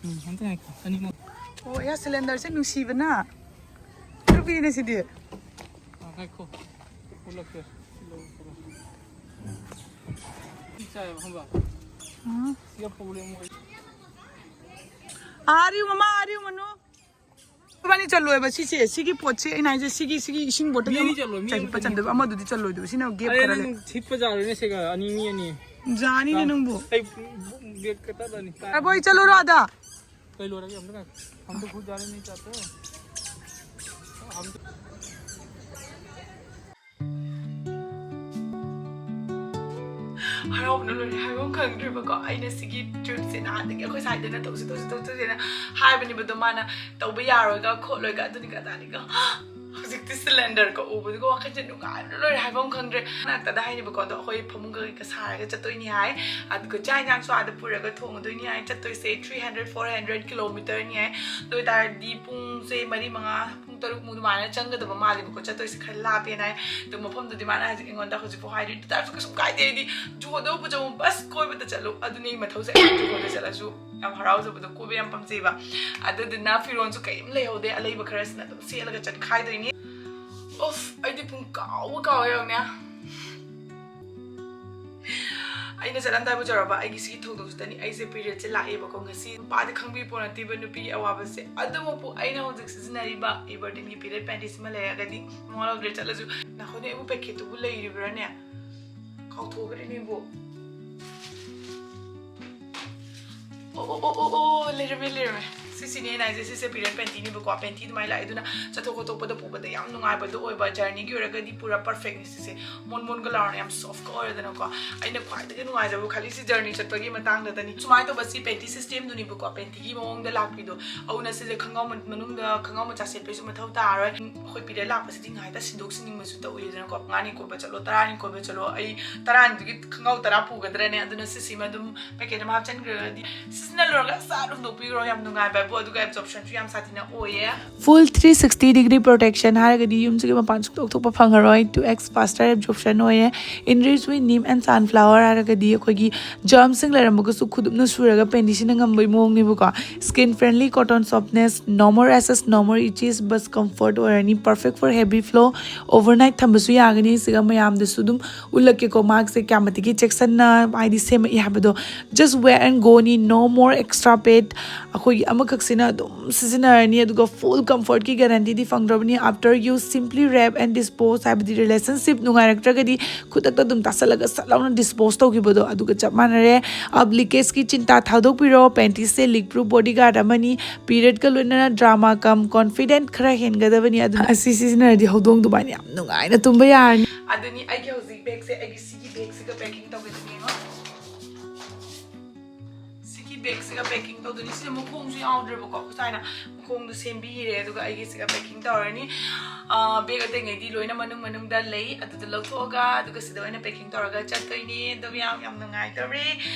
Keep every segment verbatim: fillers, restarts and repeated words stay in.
ꯎꯝ, ꯑꯝꯇ ꯉꯥꯏꯈꯣ, ꯑꯅꯤꯃꯛ꯫ ꯑꯣ, ꯑꯌꯥ, ꯁꯤꯂꯤꯟꯗꯔꯁꯦ ꯅꯨꯡꯁꯤꯕꯅ꯫ ꯀꯔꯝꯕꯤꯅꯦ ꯁꯤꯗꯤ? ꯑꯥ, ꯉꯥꯏꯈꯣ꯫ ꯎꯠꯂꯛꯀꯦ꯫ ꯁꯤ ꯆꯥꯏꯕ, ꯈꯪꯕ꯭ꯔꯥ? ꯑꯥ꯫ ꯁꯤꯒ problem ꯑꯣꯏ꯫ ꯑꯥ, ꯑꯔꯤꯎ ꯃꯃꯥ, ꯑꯔꯤꯎ ꯃꯅꯨ꯫ ꯏꯕꯥꯅꯤ ꯆꯠꯂꯣꯏꯕ ꯁꯤꯁꯦ, ꯁꯤꯒꯤ ꯄꯣꯠꯁꯦ ꯑꯩꯅ ꯍꯥꯏꯁꯦ, ꯁꯤꯒꯤ, ꯁꯤꯒꯤ ꯏꯁꯤꯡ ꯕꯣꯇꯜ ꯃꯤ ꯑꯃ ꯑꯅꯤ ꯆꯠꯂꯣꯏ, ꯃꯤ ꯆꯟꯕ ꯑꯃꯇꯅꯤ ꯆꯟꯗꯣꯏꯕ, ꯆꯠꯂꯣꯏ꯫ ꯑꯃꯗꯨꯗꯤ ꯆꯠꯂꯣꯏꯗꯣꯏꯕ, ꯁꯤꯅ gap ꯑꯔꯦ, ꯈꯔ ꯅꯪ ꯂꯩ꯫ ꯍꯤꯠꯄ ꯌꯥꯔꯣꯏꯅꯦ ꯁꯤꯒ, ꯑꯅꯤ, ꯃꯤ ꯑꯅꯤ꯫ ꯌꯥꯅꯤꯅꯦ ꯅꯪꯕꯨ꯫ ꯑꯩ ꯕꯦꯒ ꯀꯇꯠꯂꯅꯤ꯫ ꯑꯕꯣꯏ, ꯆꯠꯂꯨꯔꯣ ꯑꯗ꯫ ꯀꯩ ꯂꯣꯏꯔꯒꯦ? ꯑꯝꯇ ꯉꯥꯏꯈꯣ꯫ ꯑꯝꯇ ꯈꯨꯠ ꯌꯥꯔꯦ, ꯃꯤ ꯆꯠꯇꯣ꯫ ꯑꯝꯇ ꯍꯔꯥꯎꯕꯅ ꯂꯣꯏꯔꯦ, ꯍꯥꯏꯕ ꯑꯃ ꯈꯪꯗ꯭ꯔꯦꯕꯀꯣ꯫ ꯑꯩꯅ ꯁꯤꯒꯤ tripꯁꯦ ꯅꯍꯥꯟꯗꯒꯤ ꯑꯩꯈꯣꯏ ꯁꯥꯏꯗꯅ ꯇꯧꯁꯤ, ꯇꯧꯁꯤ, ꯇꯧꯁꯤ, ꯇꯧꯁꯤꯅ ꯍꯥꯏꯕꯅꯦꯕ, ꯑꯗꯣ ꯃꯥꯅ ꯇꯧꯕ ꯌꯥꯔꯣꯏꯒ ꯈꯣꯠꯂꯣꯏꯒ ꯑꯗꯨꯅꯤꯒ ꯑꯗꯥꯅꯤꯒ꯫ ꯍꯧꯖꯤꯛꯇꯤ ꯁꯤꯂꯤꯟꯗꯔꯒ ꯎꯕꯗꯨꯒ ꯋꯥꯈꯜꯁꯦ ꯅꯨꯡꯉꯥꯏꯕꯅ ꯂꯣꯏꯔꯦ, ꯍꯥꯏꯕ ꯑꯃ ꯈꯪꯗ꯭ꯔꯦ꯫ ꯉꯥꯛꯇꯗ ꯍꯥꯏꯅꯦꯕꯀꯣ, ꯑꯗꯣ ꯑꯩꯈꯣꯏ ꯐꯃꯨꯡꯒ ꯀꯩꯀꯥ ꯁꯥꯔꯒ ꯆꯠꯇꯣꯏꯅꯤ ꯍꯥꯏ, ꯑꯗꯨꯒ ꯆꯥꯛ ꯏꯟꯖꯥꯡꯁꯨ ꯑꯥꯗ ꯄꯨꯔꯒ ꯊꯣꯡꯉꯗꯣꯏꯅꯤ ꯍꯥꯏ꯫ ꯆꯠꯇꯣꯏꯁꯦ three hundred, four hundred kilometerꯅꯤ ꯍꯥꯏ꯫ ꯑꯗꯨ ꯑꯣꯏꯇꯥꯔꯗꯤ ꯄꯨꯡꯁꯦ ꯃꯔꯤ, ꯃꯉꯥ, ꯄꯨꯡ ꯇꯔꯨꯛꯃꯨꯛ ꯑꯗꯨꯃꯥꯏꯅ ꯆꯪꯒꯗꯕ ꯃꯥꯜꯂꯦꯕꯀꯣ, ꯆꯠꯇꯣꯏꯁꯦ ꯈꯔ ꯂꯥꯞꯄꯦꯅ ꯍꯥꯏ꯫ ꯑꯗꯨ ꯃꯐꯝꯗꯨꯗꯤ ꯃꯥꯅ ꯍꯧꯖꯤꯛ ꯑꯩꯉꯣꯟꯗ ꯍꯧꯖꯤꯛꯐꯥꯎ ꯍꯥꯏꯗ꯭ꯔꯤ꯫ ꯑꯗꯨ ꯇꯥꯔꯁꯨ ꯀꯩꯁꯨꯝ ꯀꯥꯏꯗꯦ, ꯑꯩꯗꯤ ꯖꯨꯀꯣꯗ ꯎꯕ ꯆꯠꯂꯨ, ꯕꯁ ꯀꯣꯏꯕꯗ ꯆꯠꯂꯨ, ꯑꯗꯨꯅꯦ ꯑꯩ ꯃꯊꯧꯁꯦ꯫ ꯖꯨꯀꯣꯗ ꯆꯠꯂꯁꯨ ꯌꯥꯝ ꯍꯔꯥꯎꯖꯕꯗꯣ, ꯀꯣꯏꯕ ꯌꯥꯝ ꯄꯥꯝꯖꯩꯕ꯫ ꯑꯗꯨꯗꯨꯅ ꯐꯤꯔꯣꯜꯁꯨ ꯀꯔꯤꯝ ꯂꯩꯍꯧꯗꯦ, ꯑꯂꯩꯕ ꯈꯔꯁꯤꯅ ꯑꯗꯨꯝ ꯁꯦꯠꯂꯒ ꯆꯠꯈꯥꯏꯗꯣꯏꯅꯤ꯫ ꯑꯣꯐ, ꯑꯩꯗꯤ ꯄꯨꯡ ꯀꯥꯎꯕ ꯀꯥꯎꯋꯦ ꯌꯦꯡꯉꯨꯅꯦ꯫ ꯑꯩꯅ ꯆꯠꯂꯝꯗꯥꯏꯕꯨ ꯌꯧꯔꯕ, ꯑꯩꯒꯤ ꯁꯤꯒꯤ ꯊꯧꯗꯣꯛꯁꯤꯗꯅꯤ ꯑꯩꯁꯦ periodꯁꯦ ꯂꯥꯛꯑꯦꯕꯀꯣ ꯉꯁꯤ꯫ ꯅꯨꯄꯥꯗꯤ ꯈꯪꯕꯤ ꯄꯣꯠ ꯅꯠꯇꯦꯕ ꯅꯨꯄꯤꯒꯤ ꯑꯋꯥꯕꯁꯦ꯫ ꯑꯗꯨꯃꯛꯄꯨ ꯑꯩꯅ ꯍꯧꯖꯤꯛ ꯁꯤꯖꯤꯟꯅꯔꯤꯕ Everdenꯒꯤ period pantyꯁꯤꯃ ꯂꯩꯔꯒꯗꯤ ꯃꯋꯥ ꯂꯧꯗ꯭ꯔꯦ꯫ ꯆꯠꯂꯁꯨ ꯅꯈꯣꯏꯅ ꯑꯩꯕꯨ packetꯇꯨꯕꯨ ꯂꯩꯔꯤꯕ꯭ꯔꯥꯅꯦ? ꯀꯥꯎꯊꯣꯛꯈ꯭ꯔꯦꯅꯦ ꯏꯕꯣ꯫ ꯑꯣ, ꯑꯣ, ꯑꯣ, ꯑꯣ, ꯑꯣ, ꯂꯩꯔꯝꯃꯦ, ꯂꯩꯔꯝꯃꯦ꯫ ꯁꯤꯁꯤꯅꯦ ꯑꯩꯅ ꯍꯥꯏꯁꯦ, ꯁꯤꯁꯦ period pantyꯅꯦꯕꯀꯣ꯫ Panty ꯑꯗꯨꯃꯥꯏꯅ ꯂꯥꯛꯑꯦ, ꯑꯗꯨꯅ ꯆꯠꯊꯣꯛ ꯈꯣꯠꯇꯣꯛꯄꯗ ꯄꯨꯕꯗ ꯌꯥꯝ ꯅꯨꯡꯉꯥꯏꯕꯗꯣ ꯑꯣꯏꯕ, journeyꯒꯤ ꯑꯣꯏꯔꯒꯗꯤ ꯄꯨꯔꯥ perfectꯅꯦ ꯁꯤꯁꯦ꯫ ꯃꯣꯟ ꯃꯣꯟꯒ ꯂꯥꯎꯔꯅ ꯌꯥꯝ softꯀ ꯑꯣꯏꯔꯗꯅꯀꯣ꯫ ꯑꯩꯅ ꯈ꯭ꯋꯥꯏꯗꯒꯤ ꯅꯨꯡꯉꯥꯏꯖꯕ ꯈꯜꯂꯤꯁꯤ journey ꯆꯠꯄꯒꯤ ꯃꯇꯥꯡꯗꯇꯅꯤ꯫ ꯁꯨꯃꯥꯏꯅ ꯇꯧꯕ ꯁꯤ panty systemꯗꯨꯅꯦꯕꯀꯣ, pantyꯒꯤ ꯃꯑꯣꯡꯗ ꯂꯥꯛꯄꯤꯗꯣ꯫ ꯑꯗꯨꯅ ꯁꯤꯁꯦ ꯈꯪꯒꯥꯎ ꯃꯅꯨꯡꯗ ꯈꯪꯒꯥꯎ ꯃꯆꯥ ꯁꯦꯠꯄꯩꯁꯨ ꯃꯊꯧ ꯇꯥꯔꯣꯏ꯫ ꯑꯩꯈꯣꯏ period ꯂꯥꯛꯄꯁꯤꯗꯤ ꯉꯥꯏꯇ ꯁꯤꯟꯗꯣꯛ ꯁꯤꯟꯅꯤꯡꯕꯁꯨ ꯇꯧꯏꯗꯅꯀꯣ꯫ ꯃꯉꯥꯅꯤ ꯀꯣꯏꯕ ꯆꯠꯂꯣ, ꯇꯔꯥꯅꯤ ꯀꯣꯏꯕ ꯆꯠꯂꯣ, ꯑꯩ ꯇꯔꯥꯅꯤꯗꯨꯒꯤ ꯈꯪꯒꯥꯎ ꯇꯔꯥ ꯄꯨꯒꯗ꯭ꯔꯅꯦ? ꯑꯗꯨꯅ ꯁꯤꯁꯤꯃ ꯑꯗꯨꯝ packet ꯑꯃ ꯍꯥꯞꯆꯤꯟꯈ꯭ꯔꯒꯗꯤ ꯁꯤꯖꯤꯟꯅ ꯂꯣꯏꯔꯒ ꯁꯠ ꯍꯨꯟꯗꯣꯛꯄꯤꯈ꯭ꯔꯣ꯫ ꯌꯥꯝ ꯅꯨꯡꯉꯥꯏꯕ ꯑꯗꯨꯒ ꯑꯦꯕꯖꯣꯔꯞꯁꯟꯁꯨ ꯌꯥꯝ ꯁꯥꯊꯤꯅ ꯑꯣꯏꯌꯦ꯫ Full three sixty degree protection ꯍꯥꯏꯔꯒꯗꯤ ꯌꯨꯝꯁꯤꯒꯤ ꯃꯄꯥꯟ ꯁꯨꯡꯊꯣꯛ ꯊꯣꯛꯄ ꯐꯪꯉꯔꯣꯏ, two x faster absorption ꯑꯣꯏꯌꯦ꯫ Enriched with neem and sunflower ꯍꯥꯏꯔꯒꯗꯤ ꯑꯩꯈꯣꯏꯒꯤ ꯖꯔꯝꯁꯤꯡ ꯂꯩꯔꯝꯃꯒꯁꯨ ꯈꯨꯗꯨꯞꯅ ꯁꯨꯔꯒ ꯄꯦꯟꯇꯤꯁꯤꯅ ꯉꯝꯕꯒꯤ ꯃꯑꯣꯡꯅꯦꯕꯀꯣ꯫ Skin friendly, cotton softness, no more rashes, no more itches, but comfort ꯑꯣꯏꯔꯅꯤ, perfect for heavy flow꯫ Overnight ꯊꯝꯕꯁꯨ ꯌꯥꯒꯅꯤ꯫ ꯁꯤꯒ ꯃꯌꯥꯝꯗꯁꯨ ꯑꯗꯨꯝ ꯎꯠꯂꯛꯀꯦꯀꯣ, ꯃꯥꯒꯤꯁꯦ ꯀꯌꯥꯝ ꯃꯇꯤꯛꯀꯤ ꯆꯦꯛꯁꯤꯟꯅ ꯍꯥꯏꯗꯤ ꯁꯦꯝꯃꯛꯏ ꯍꯥꯏꯕꯗꯣ꯫ Just wear and go ꯅꯤ, no more extra pad꯫ ꯑꯩꯈꯣꯏꯒꯤ ꯑꯃꯈꯛꯁꯤꯅ ꯑꯗꯨꯝ ꯁꯤꯖꯤꯟꯅꯔꯅꯤ, ꯑꯗꯨꯒ full comfort ꯀꯤ guarantee D ꯐꯪꯗ꯭ꯔꯕꯅꯤ꯫ After use, simply wrap and dispose, ꯍꯥꯏꯕꯗꯤ relationship ꯅꯨꯡꯉꯥꯏꯔꯛꯇ꯭ꯔꯒꯗꯤ ꯈꯨꯗꯛꯇ ꯑꯗꯨꯝ ꯇꯥꯁꯜꯂꯒ ꯁꯠ ꯂꯥꯎꯅ dispose ꯇꯧꯈꯤꯕꯗꯣ ꯑꯗꯨꯒ ꯆꯞ ꯃꯥꯟꯅꯔꯦ꯫ Ab leakage ꯀꯤ ꯆꯤꯟꯇꯥ ꯊꯥꯗꯣꯛꯄꯤꯔꯣ, ꯄꯦꯟꯇꯤꯁꯦ leak proof bodyguard ꯑꯃꯅꯤ꯫ Period ꯀ ꯂꯣꯏꯅꯅ drama cum confident ꯈꯔ ꯍꯦꯟꯒꯗꯕꯅꯤ꯫ ꯑꯗꯨꯅ ꯑꯁꯤ ꯁꯤꯖꯤꯟꯅꯔꯗꯤ ꯍꯧꯗꯣꯡ ꯑꯗꯨꯃꯥꯏꯅ ꯌꯥꯝ ꯅꯨꯡꯉꯥꯏꯅ ꯇꯨꯝꯕ ꯌꯥꯔꯅꯤ꯫ ꯑꯗꯨꯅꯤ ꯑꯩꯒꯤ ꯍꯧꯖꯤꯛ ꯕꯦꯒꯁꯦ, ꯑꯩꯒꯤ ꯁꯤꯒꯤ ꯕꯦꯒꯁꯤꯒ packing ꯇꯧꯒꯗꯕꯅꯦ, ꯌꯦꯡꯉꯣ꯫ ꯁꯤꯒꯤ ꯕꯦꯒꯁꯤꯒ packing ꯇꯧꯗꯣꯏꯅꯤ꯫ ꯁꯤꯗ ꯃꯈꯣꯡꯁꯨ ꯌꯥꯎꯗ꯭ꯔꯦꯕꯀꯣ, ꯉꯁꯥꯏꯅ ꯃꯈꯣꯡꯗꯣ ꯁꯦꯝꯕꯤꯔꯦ, ꯑꯗꯨꯒ ꯑꯩꯒꯤꯁꯤꯒ packing ꯇꯧꯔꯅꯤ꯫ ꯑꯥ, ꯕꯦꯒ ꯑꯇꯩꯉꯩꯗꯤ ꯂꯣꯏꯅ ꯃꯅꯨꯡ ꯃꯅꯨꯡꯗ ꯂꯩ, ꯑꯗꯨꯗ ꯂꯧꯊꯣꯛꯑꯒ ꯑꯗꯨꯒ ꯁꯤꯗ ꯑꯣꯏꯅ packing ꯇꯧꯔꯒ ꯆꯠꯇꯣꯏꯅꯤ꯫ ꯑꯗꯨ ꯃꯌꯥꯝ ꯌꯥꯝ ꯅꯨꯡꯉꯥꯏꯇꯧꯔꯤ꯫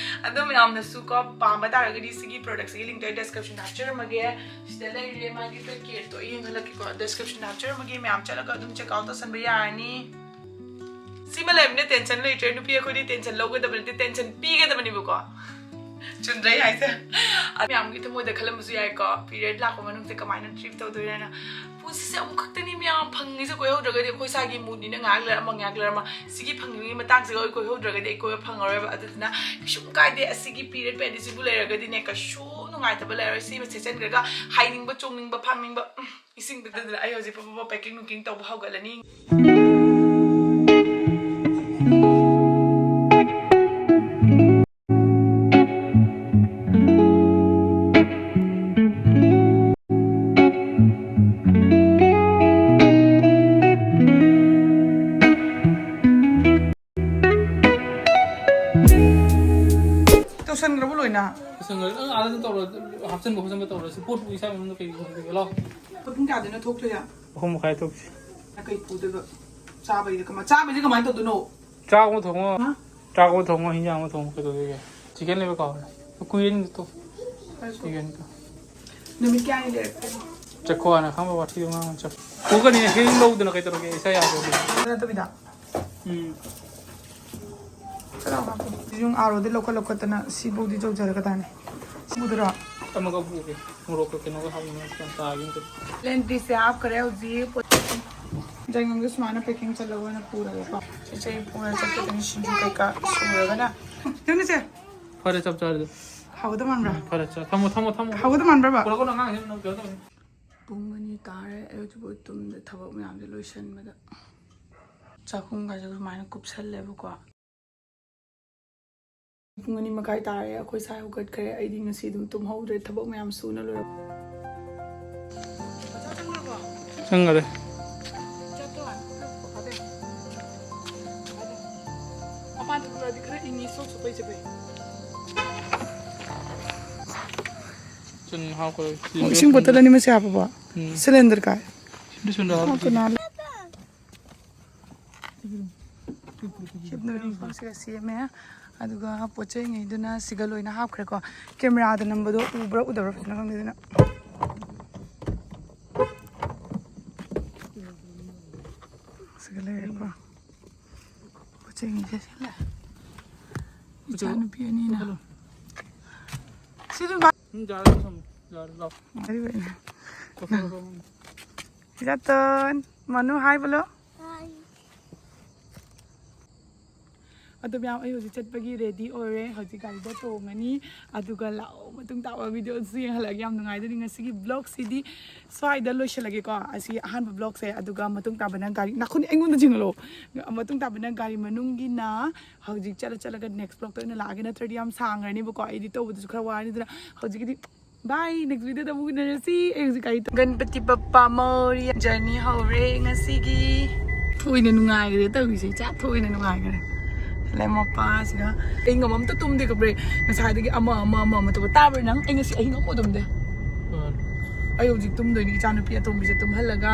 ꯑꯗꯣ ꯃꯌꯥꯝꯅꯁꯨ ꯀꯣ, ꯄꯥꯝꯕ ꯇꯥꯔꯒꯗꯤ ꯁꯤꯒꯤ product ꯁꯤꯒꯤ link ꯇꯣ ꯑꯩ description ꯗ ꯍꯥꯞꯆꯔꯝꯃꯒꯦ꯫ ꯁꯤꯗ ꯂꯩꯔꯦ, ꯃꯥꯒꯤ packet ꯇꯣ ꯑꯩ ꯌꯦꯡꯍꯜꯂꯛꯀꯦꯀꯣ, description ꯗ ꯍꯥꯞꯆꯔꯝꯃꯒꯦ, ꯃꯌꯥꯝ ꯆꯠꯂꯒ ꯑꯗꯨꯝ check out ꯇꯧꯁꯟꯕ ꯌꯥꯔꯅꯤ꯫ ꯁꯤꯃ ꯂꯩꯕꯅꯤꯅ tension ꯂꯩꯇ꯭ꯔꯦ꯫ ꯅꯨꯄꯤ ꯑꯩꯈꯣꯏꯗꯤ tension ꯂꯧꯒꯗꯕ ꯅꯠꯇꯦ, tension ꯄꯤꯒꯗꯕꯅꯤꯕꯀꯣ꯫ ꯆꯨꯝꯗ꯭ꯔꯥ ꯑꯩ ꯍꯥꯏꯁꯦ? ꯑꯗꯨ ꯃꯌꯥꯝꯒꯤ ꯊꯃꯣꯏꯗ ꯈꯜꯂꯝꯕꯁꯨ ꯌꯥꯏꯀꯣ, period ꯂꯥꯛꯄ ꯃꯅꯨꯡꯁꯦ ꯀꯃꯥꯏꯅ treat ꯇꯧꯗꯣꯏꯅꯣꯅ꯫ ꯄꯨꯟꯁꯤꯁꯦ ꯑꯃꯨꯛꯈꯛꯇꯅꯤ ꯃꯌꯥꯝ ꯐꯪꯉꯤꯁꯦ, ꯀꯣꯏꯍꯧꯗ꯭ꯔꯒꯗꯤ ꯑꯩꯈꯣꯏ ꯏꯁꯥꯒꯤ mood ꯅꯤꯅ ꯉꯥꯏꯍꯥꯛ ꯂꯩꯔ ꯑꯃ, ꯉꯥꯏꯍꯥꯛ ꯂꯩꯔ ꯑꯃ꯫ ꯁꯤꯒꯤ ꯐꯪꯉꯤꯉꯩ ꯃꯇꯥꯡꯁꯤꯒ ꯑꯩ ꯀꯣꯏꯍꯧꯗ꯭ꯔꯒꯗꯤ ꯑꯩ ꯀꯣꯏꯕ ꯐꯪꯉꯔꯣꯏꯕ꯫ ꯑꯗꯨꯗꯨꯅ ꯀꯩꯁꯨꯝ ꯀꯥꯏꯗꯦ, ꯑꯁꯤꯒꯤ period ꯄꯦꯟꯗꯤꯁꯤꯕꯨ ꯂꯩꯔꯒꯗꯤꯅꯦ ꯀꯩꯁꯨ ꯅꯨꯡꯉꯥꯏꯇꯕ ꯂꯩꯔꯔꯣꯏ꯫ ꯁꯤꯃ ꯁꯦꯠꯆꯟꯈ꯭ꯔꯒ ꯍꯥꯏꯅꯤꯡꯕ, ꯆꯣꯡꯅꯤꯡꯕ, ꯐꯥꯡꯅꯤꯡꯕ, ꯎꯝ, ꯏꯁꯤꯡꯗꯨꯗ꯫ ꯑꯗꯨꯅ ꯑꯩ ꯍꯧꯖꯤꯛ ꯄꯞ ꯄꯞ packing ꯅꯨꯡꯀꯤꯡ ꯇꯧꯕ ꯍꯧꯒꯠꯂꯅꯤ꯫ ꯇꯧꯁꯟꯈ꯭ꯔꯕꯣ ꯂꯣꯏꯅ? ꯇꯧꯁꯟꯈ꯭ꯔꯦ꯫ ꯅꯪ ꯑꯥꯗ ꯇꯧꯔꯣ, ꯍꯥꯞꯆꯤꯟꯕ ꯈꯣꯠꯆꯤꯟꯕ ꯇꯧꯔꯣ꯫ ꯁꯤ ꯄꯣꯠꯄꯨ ꯏꯁꯥ ꯃꯅꯨꯡꯗ ꯀꯩ ꯈꯪꯗꯦ, ꯂꯥꯎ꯫ ꯄꯨꯡ ꯀꯌꯥꯗꯩꯅꯣ ꯊꯣꯛꯇꯣꯏꯁꯦ? ꯑꯍꯨꯝ ꯃꯈꯥꯏ ꯊꯣꯛꯁꯤ꯫ ꯀꯩ ꯄꯨꯗꯣꯏꯕ? ꯆꯥꯕꯩꯗꯤ ꯀꯃꯥꯏ-, ꯆꯥꯕꯩꯗꯤ ꯀꯃꯥꯏꯅ ꯇꯧꯗꯣꯏꯅꯣ? ꯆꯥꯛ ꯑꯃ ꯊꯣꯡꯉꯣ꯫ ꯍꯥ? ꯆꯥꯛ ꯑꯃ ꯊꯣꯡꯉꯣ, ꯍꯤꯟꯖꯥꯡ ꯑꯃ ꯊꯣꯡꯉꯣ, ꯀꯩꯗꯧꯗꯣꯏꯒꯦ? Chicken ꯂꯩꯕ ꯀꯥꯎꯔꯦ꯫ ꯀꯩꯁꯨ꯫ Chicken ꯇꯣ꯫ ꯅꯨꯃꯤꯠ ꯀꯌꯥꯅꯤ ꯂꯩꯔꯛꯀꯦ? ꯆꯠꯈꯣ ꯍꯥꯟꯅ ꯈꯪꯕ ꯋꯥꯊꯤ ꯉꯥꯡꯉ ꯆꯠ꯫ ꯄꯨꯒꯅꯤ, ꯍꯌꯦꯡ ꯂꯧꯗꯅ ꯀꯩ ꯇꯧꯔꯒꯦ? ꯏꯁꯥ ꯌꯥꯗ꯭ꯔꯕꯅꯤ꯫ ꯅꯠꯇꯕꯤꯗ꯫ ꯎꯝ꯫ ꯀꯅꯥ ꯂꯥꯛꯄ? ꯌꯨꯝ ꯑꯥꯔꯣꯗꯤ ꯂꯧꯈꯠ ꯂꯧꯈꯠꯇꯅ ꯁꯤꯐꯧꯗꯤ ꯌꯧꯖꯔꯒꯗꯥꯅꯦ꯫ ꯁꯤꯕꯨꯗꯨꯔꯣ? ꯑꯃꯒ ꯄꯨꯒꯦ꯫ ꯃꯣꯔꯣꯛꯀ ꯀꯩꯅꯣꯒ ꯍꯥꯞꯅꯤꯡꯉꯥꯏ ꯆꯥꯒꯦ ꯑꯝꯇ꯫ ꯂꯦꯟꯗ꯭ꯔꯤꯁꯦ ꯍꯥꯞꯈ꯭ꯔꯦ ꯍꯧꯖꯤꯛ꯫ ꯖꯥꯏꯉꯪꯗꯣ ꯁꯨꯃꯥꯏꯅ packing ꯆꯠꯂꯒ ꯑꯣꯏꯅ ꯄꯨꯔꯒꯦꯀꯣ꯫ ꯁꯤꯁꯦ ꯑꯩ ꯄꯨꯔ ꯆꯠꯀꯗꯣꯏꯅꯤ, ꯁꯤꯡꯖꯨ ꯀꯩꯀꯥ ꯁꯨꯔꯒꯅ꯫ ꯌꯦꯡꯉꯨꯁꯦ꯫ ꯐꯔꯦ, ꯆꯞ ꯆꯥꯔꯦ꯫ ꯍꯥꯎꯒꯗ ꯃꯥꯟꯕ꯭ꯔꯥ? ꯎꯝ, ꯐꯔꯦ, ꯆꯥ-, ꯊꯝꯃꯣ, ꯊꯝꯃꯣ, ꯊꯝꯃꯣ꯫ ꯍꯥꯎꯒꯗ ꯃꯥꯟꯕ꯭ꯔꯕ? ꯄꯨꯔꯛꯀꯅꯨ, ꯑꯉꯥꯡꯁꯤꯡ ꯅꯪ ꯀꯩꯅꯣ ꯇꯧꯅꯤ꯫ ꯄꯨꯡ ꯑꯅꯤ ꯇꯥꯔꯦ, ꯑꯩ ꯍꯧꯖꯤꯛꯐꯥꯎ ꯇꯨꯝꯗ ꯊꯕꯛ ꯃꯌꯥꯝꯁꯦ ꯂꯣꯏꯁꯤꯟꯕꯗ꯫ ꯆꯥꯛꯈꯨꯝꯒꯁꯦ ꯁꯨꯃꯥꯏꯅ ꯀꯨꯞꯁꯜꯂꯦꯕꯀꯣ꯫ ꯄꯨꯡ ꯑꯅꯤ ꯃꯈꯥꯏ ꯇꯥꯔꯦ, ꯑꯩꯈꯣꯏ ꯁꯥꯏ ꯍꯧꯒꯠꯈ꯭ꯔꯦ꯫ ꯑꯩꯗꯤ ꯉꯁꯤ ꯑꯗꯨꯝ ꯇꯨꯝꯍꯧꯗ꯭ꯔꯦ, ꯊꯕꯛ ꯃꯌꯥꯝ ꯁꯨꯅ ꯂꯣꯏꯔꯦ꯫ ꯆꯪꯈꯔꯦ꯫ ꯃꯄꯥꯟ ꯊꯣꯛꯂꯛꯑꯗꯤ ꯈꯔ ꯏꯪꯉꯤ, ꯁꯣꯛ ꯁꯣꯛꯄꯩ ꯆꯠꯄꯩ꯫ ꯆꯨꯟ ꯍꯥꯞꯈ꯭ꯔꯦ꯫ ꯑꯣ, ꯏꯁꯤꯡ ꯕꯣꯇꯜ ꯑꯅꯤ ꯃꯁꯤ ꯍꯥꯞꯄꯕꯣ? ꯎꯝ꯫ Cylinder ꯀꯥꯏ? ꯁꯤꯗ ꯁꯨꯟꯗ ꯍꯥꯞꯄ꯫ ꯀꯅꯥ? ꯍꯤꯞꯅꯕ ꯃꯐꯝꯁꯤꯒ ꯁꯦꯝꯃꯦ꯫ ꯑꯗꯨꯒ ꯄꯣꯠ ꯆꯩꯉꯩꯗꯨꯅ ꯁꯤꯒ ꯂꯣꯏꯅ ꯍꯥꯞꯈ꯭ꯔꯦꯀꯣ꯫ Cameraꯗ ꯅꯝꯕꯗꯣ ꯎꯕ꯭ꯔꯥ ꯎꯗꯕ꯭ꯔꯥ ꯐꯖꯅ ꯈꯪꯗꯦ ꯑꯗꯨꯅ꯫ ꯁꯤꯒ ꯂꯩꯔꯦꯀꯣ꯫ ꯄꯣꯠ ꯆꯩꯉꯩꯁꯦ ꯁꯤ ꯂꯩ꯫ ꯏꯆꯥꯅꯨꯄꯤ ꯑꯅꯤꯅ꯫ ꯁꯤ ꯑꯗꯨꯝ ꯎꯝ, ꯌꯥꯔꯦ, ꯊꯝꯃꯣ꯫ ꯌꯥꯔꯦ, ꯂꯥꯎ꯫ ꯌꯥꯔꯦ, ꯂꯣꯏꯔꯦ꯫ ꯀꯣꯊꯣꯛꯑꯣ, ꯀꯣꯊꯣꯛꯑꯣ꯫ ꯏꯆꯥꯇꯣꯟ, ꯃꯅꯨ ꯍꯥꯏ ꯕꯣꯂꯣ꯫ ꯑꯗꯣ ꯃꯌꯥꯝ, ꯑꯩ ꯍꯧꯖꯤꯛ ꯆꯠꯄꯒꯤ ready ꯑꯣꯏꯔꯦ꯫ ꯍꯧꯖꯤꯛ ꯒꯥꯔꯤꯗ ꯇꯣꯡꯉꯅꯤ꯫ ꯑꯗꯨꯒ ꯂꯥꯛꯑꯣ, ꯃꯇꯨꯡ ꯇꯥꯕ videoꯁꯨ ꯌꯦꯡꯍꯜꯂꯛꯑꯒꯦ꯫ ꯌꯥꯝ ꯅꯨꯡꯉꯥꯏꯗꯣꯏꯅꯤ꯫ ꯉꯁꯤꯒꯤ vlogꯁꯤꯗꯤ ꯁ꯭ꯋꯥꯏꯗ ꯂꯣꯏꯁꯤꯜꯂꯒꯦꯀꯣ꯫ ꯑꯁꯤ ꯑꯍꯥꯟꯕ vlogꯁꯦ꯫ ꯑꯗꯨꯒ ꯃꯇꯨꯡ ꯇꯥꯕꯅ ꯒꯥꯔꯤ, ꯅꯥꯈꯨꯅꯤ ꯑꯩꯉꯣꯟꯗ ꯆꯤꯡꯍꯜꯂꯣ꯫ ꯃꯇꯨꯡ ꯇꯥꯕꯅ ꯒꯥꯔꯤ ꯃꯅꯨꯡꯒꯤꯅ ꯍꯧꯖꯤꯛ ꯆꯠꯂ ꯆꯠꯂꯒ next vlogꯇ ꯑꯣꯏꯅ ꯂꯥꯛꯑꯒꯦ꯫ ꯅꯠꯇ꯭ꯔꯗꯤ ꯌꯥꯝ ꯁꯥꯡꯈ꯭ꯔꯅꯤꯕꯀꯣ꯫ Edit ꯇꯧꯕꯗꯨꯁꯨ ꯈꯔ ꯋꯥꯔꯅꯤ꯫ ꯑꯗꯨꯅ ꯍꯧꯖꯤꯛꯀꯤꯗꯤ bye, next videoꯗ ꯑꯃꯨꯛ ꯎꯅꯔꯁꯤ꯫ ꯑꯩ ꯍꯧꯖꯤꯛ ꯒꯥꯔꯤ ꯇꯣꯡ-, ꯒꯅꯄꯇꯤ ꯕꯞꯄꯥ ꯃꯧꯔꯤꯌꯥ journey ꯍꯧꯔꯦ ꯉꯁꯤꯒꯤ꯫ ꯊꯣꯏꯅ ꯅꯨꯡꯉꯥꯏꯈ꯭ꯔꯦ ꯇꯧꯔꯤꯁꯦ, ꯏꯆꯥ ꯊꯣꯏꯅ ꯅꯨꯡꯉꯥꯏꯈ꯭ꯔꯦ꯫ ꯂꯩ ꯃꯄꯥꯁꯤꯒ ꯑꯩ ꯉꯝ ꯑꯝꯇ ꯇꯨꯝꯗꯦ ꯈꯪꯕ꯭ꯔꯦ꯫ ꯉꯁꯥꯏꯗꯒꯤ ꯑꯃ, ꯑꯃ, ꯑꯃ, ꯑꯃ ꯇꯧꯕ꯫ ꯇꯥꯕ꯭ꯔꯥ ꯅꯪ? ꯑꯩ ꯉꯁꯤ ꯑꯍꯤꯡ ꯑꯃ ꯇꯨꯝꯗꯦ꯫ ꯎꯝ꯫ ꯑꯩ ꯍꯧꯖꯤꯛ ꯇꯨꯝꯗꯣꯏꯅꯤ, ꯏꯆꯥꯅꯨꯄꯤ ꯑꯇꯣꯝꯕꯤꯁꯦ ꯇꯨꯝꯍꯜꯂꯒ꯫ ꯑꯗꯨꯒ